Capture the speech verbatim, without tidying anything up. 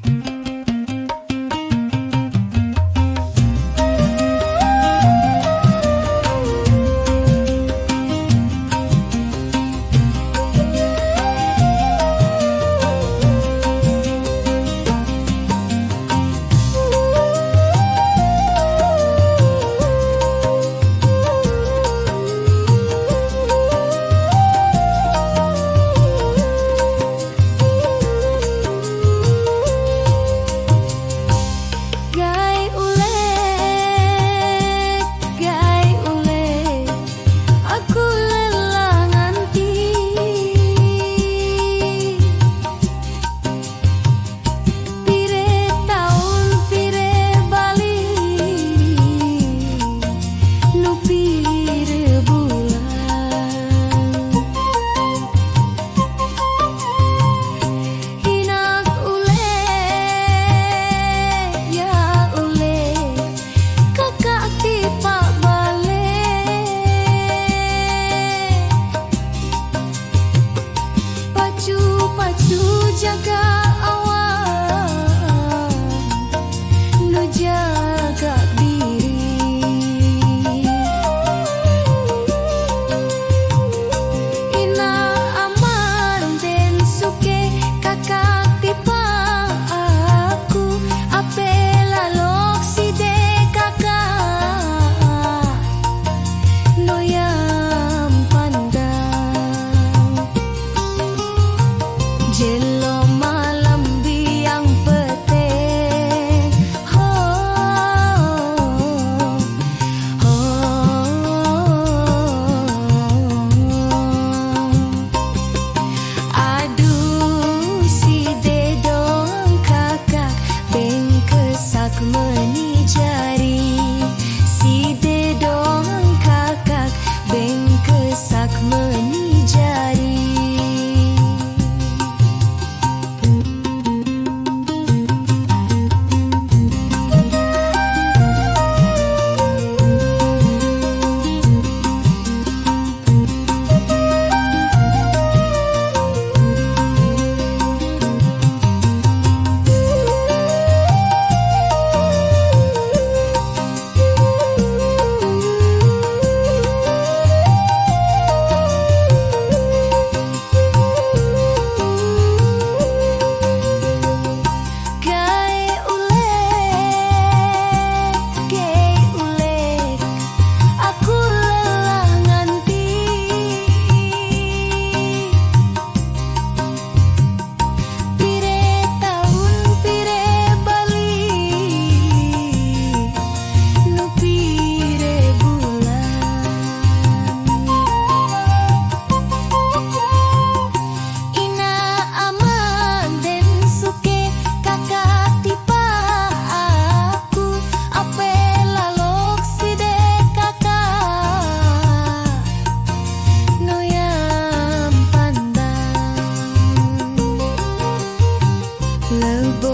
Gai ulek, gai ulek, aku lelah nganti. Pire taun, pire bali, nu pire bulan. Inak ulek, ya ulek, kakak tipak balik. Pacu-pacu jaga awak, nu jaga diri. Ina aman den suke kakak tipak aku, ape lalok side kakak. Noyam pandang. Jelo malam biang pete. Ho, ho. Aduh, side dong kakak, bengkesak meni jari. Side dong kakak, bengkesak meni jari. Gai ulek, gai ulek, aku lelah nganti. Pire taun, pire bali, nu pire bulan. Ina aman den suke kakak tipak aku, ape lalok side kakak. Noyam pandang. Lebo